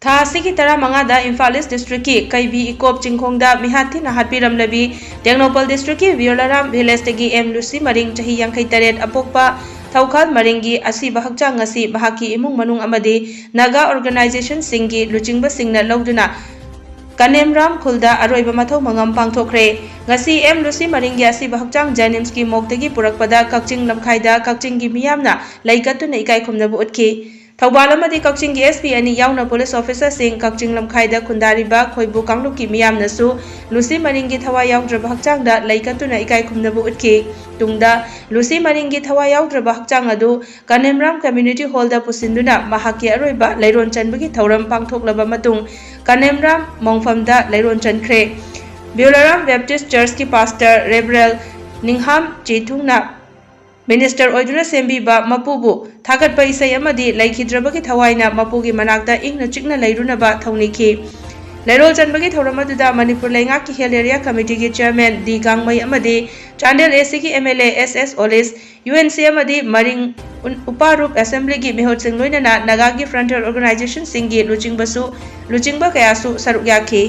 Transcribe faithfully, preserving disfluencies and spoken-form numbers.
ꯊꯥ ꯑꯁꯤꯒꯤ ꯇꯔꯥꯃꯉꯥꯗ ꯏꯝꯐꯥꯜ ꯏꯁ ꯗꯤꯁꯇ꯭ꯔꯤꯛꯀꯤ ꯀꯩꯕꯤ ꯏꯀꯣꯞ ꯆꯤꯡꯈꯣꯡꯗ ꯃꯤꯍꯥꯠ ꯊꯤꯅ ꯍꯥꯠꯄꯤꯔꯝꯂꯕꯤ ꯇꯦꯡꯅꯧꯄꯜ ꯗꯤꯁꯇ꯭ꯔꯤꯛꯀꯤ ꯕꯤꯌꯣꯂꯥꯔꯥꯝ ꯚꯤꯂꯦꯖꯇꯒꯤ ꯑꯦꯝ ꯂꯨꯁꯤ ꯃꯔꯤꯡ, ꯆꯍꯤ ꯌꯥꯡꯈꯩ ꯇꯔꯦꯠ, ꯑꯄꯣꯛꯄ ꯊꯧꯈꯥꯜ ꯃꯔꯤꯡꯒꯤ ꯑꯁꯤꯕ ꯍꯛꯆꯥꯡ ꯑꯁꯤ ꯃꯍꯥꯛꯀꯤ ꯏꯃꯨꯡ ꯃꯅꯨꯡ ꯑꯃꯗꯤ ꯅꯥꯒꯥ ꯑꯣꯔꯒꯅꯥꯏꯖꯦꯁꯟꯁꯤꯡꯒꯤ ꯂꯨꯆꯤꯡꯕꯁꯤꯡꯅ ꯂꯧꯗꯨꯅ ꯀꯅꯦꯝꯔꯥꯝ ꯈꯨꯜꯗ ꯑꯔꯣꯏꯕ ꯃꯊꯧ ꯃꯉꯝ ꯄꯥꯡꯊꯣꯛꯈ꯭ꯔꯦ꯫ ꯉꯁꯤ ꯑꯦꯝ ꯂꯨꯁꯤ ꯃꯔꯤꯡꯒꯤ ꯑꯁꯤꯕ ꯍꯛꯆꯥꯡ ꯖꯦꯅꯤꯝꯁꯀꯤ ꯃꯣꯛꯇꯒꯤ ꯄꯨꯔꯛꯄꯗ ꯀꯛꯆꯤꯡ ꯂꯝꯈꯥꯏꯗ ꯀꯛꯆꯤꯡꯒꯤ ꯃꯤꯌꯥꯝꯅ ꯂꯩ ꯀꯠꯇꯨꯅ ꯏꯀꯥꯏ ꯈꯨꯝꯅꯕ ꯎꯠꯈꯤ꯫ ꯊꯧꯕꯥꯜ ꯑꯃꯗꯤ ꯀꯛꯆꯤꯡꯒꯤ ꯑꯦꯁ ꯄꯤ ꯑꯅꯤ ꯌꯥꯎꯅ ꯄꯨꯂꯤꯁ ꯑꯣꯐꯤꯁꯥꯔꯁꯤꯡ ꯀꯛꯆꯤꯡ ꯂꯝꯈꯥꯏꯗ ꯈꯨꯟꯗꯥꯔꯤꯕ ꯈꯣꯏꯕꯨ ꯀꯥꯡꯂꯨꯞꯀꯤ ꯃꯤꯌꯥꯝꯅꯁꯨ ꯂꯨꯁꯤ ꯃꯔꯤꯡꯒꯤ ꯊꯋꯥꯏ ꯌꯥꯎꯗ꯭ꯔꯕ ꯍꯛꯆꯥꯡꯗ ꯂꯩ ꯀꯠꯇꯨꯅ ꯏꯀꯥꯏ ꯈꯨꯝꯅꯕ ꯎꯠꯈꯤ꯫ ꯇꯨꯡꯗ ꯂꯨꯁꯤ ꯃꯔꯤꯡꯒꯤ ꯊꯋꯥꯏ ꯌꯥꯎꯗ꯭ꯔꯕ ꯍꯛꯆꯥꯡ ꯑꯗꯨ ꯀꯅꯦꯝꯔꯥꯝ ꯀꯝꯃ꯭ꯌꯨꯅꯤꯇꯤ ꯍꯣꯜꯗ ꯄꯨꯁꯤꯟꯗꯨꯅ ꯃꯍꯥꯛꯀꯤ ꯑꯔꯣꯏꯕ ꯂꯩꯔꯣꯟ ꯆꯟꯕꯒꯤ ꯊꯧꯔꯝ ꯄꯥꯡꯊꯣꯛꯂꯕ ꯃꯇꯨꯡ, ꯀꯅꯦꯝꯔꯥꯝ ꯃꯣꯡꯐꯝꯗ ꯂꯩꯔꯣꯟ ꯆꯟꯈ꯭ꯔꯦ꯫ ꯕꯤꯌꯣꯂꯥꯔꯥꯝ ꯕꯦꯞꯇꯤꯁ ꯆꯔꯆꯀꯤ ꯄꯥꯁꯇꯔ ꯔꯦꯚꯔꯦꯜ ꯅꯤꯡꯍꯥꯝ ꯆꯦꯊꯨꯡꯅ ꯃꯤꯅꯤꯁꯇꯔ ꯑꯣꯏꯗꯨꯅ ꯁꯦꯝꯕꯤꯕ ꯃꯄꯨꯕꯨ ꯊꯥꯒꯠꯄ ꯏꯁꯩ ꯑꯃꯗꯤ ꯂꯩꯈꯤꯗ꯭ꯔꯕꯒꯤ ꯊꯋꯥꯏꯅ ꯃꯄꯨꯒꯤ ꯃꯅꯥꯛꯇ ꯏꯪꯅ ꯆꯤꯛꯅ ꯂꯩꯔꯨꯅꯕ ꯊꯧꯅꯤꯈꯤ꯫ ꯂꯩꯔꯣꯜ ꯆꯟꯕꯒꯤ ꯊꯧꯔꯝ ꯑꯗꯨꯗ ꯃꯅꯤꯄꯨꯔ ꯂꯩꯉꯥꯛꯀꯤ ꯍꯤꯜ ꯑꯦꯔꯤꯌꯥ ꯀꯃꯤꯇꯤꯒꯤ ꯆꯤꯌꯔꯃꯦꯟ ꯗꯤ ꯒꯥꯡꯃꯩ ꯑꯃꯗꯤ ꯆꯥꯟꯗꯦꯜ ꯑꯦ ꯁꯤꯒꯤ M L A S S Olish, U N C ꯑꯃꯗꯤ ꯃꯔꯤꯡ ꯎꯟ-, ꯎꯄꯥꯔꯨꯞ ꯑꯦꯁꯦꯝꯕ꯭ꯂꯤꯒꯤ ꯃꯤꯍꯨꯠꯁꯤꯡ ꯂꯣꯏꯅꯅ ꯅꯥꯒꯥꯒꯤ ꯐ꯭ꯔꯟꯇꯤꯌꯔ ꯑꯣꯔꯒꯅꯥꯏꯖꯦꯁꯟꯁꯤꯡꯒꯤ ꯂꯨꯆꯤꯡꯕꯁꯨ, ꯂꯨꯆꯤꯡꯕ ꯀꯌꯥꯁꯨ ꯁꯔꯨꯛ ꯌꯥꯈꯤ꯫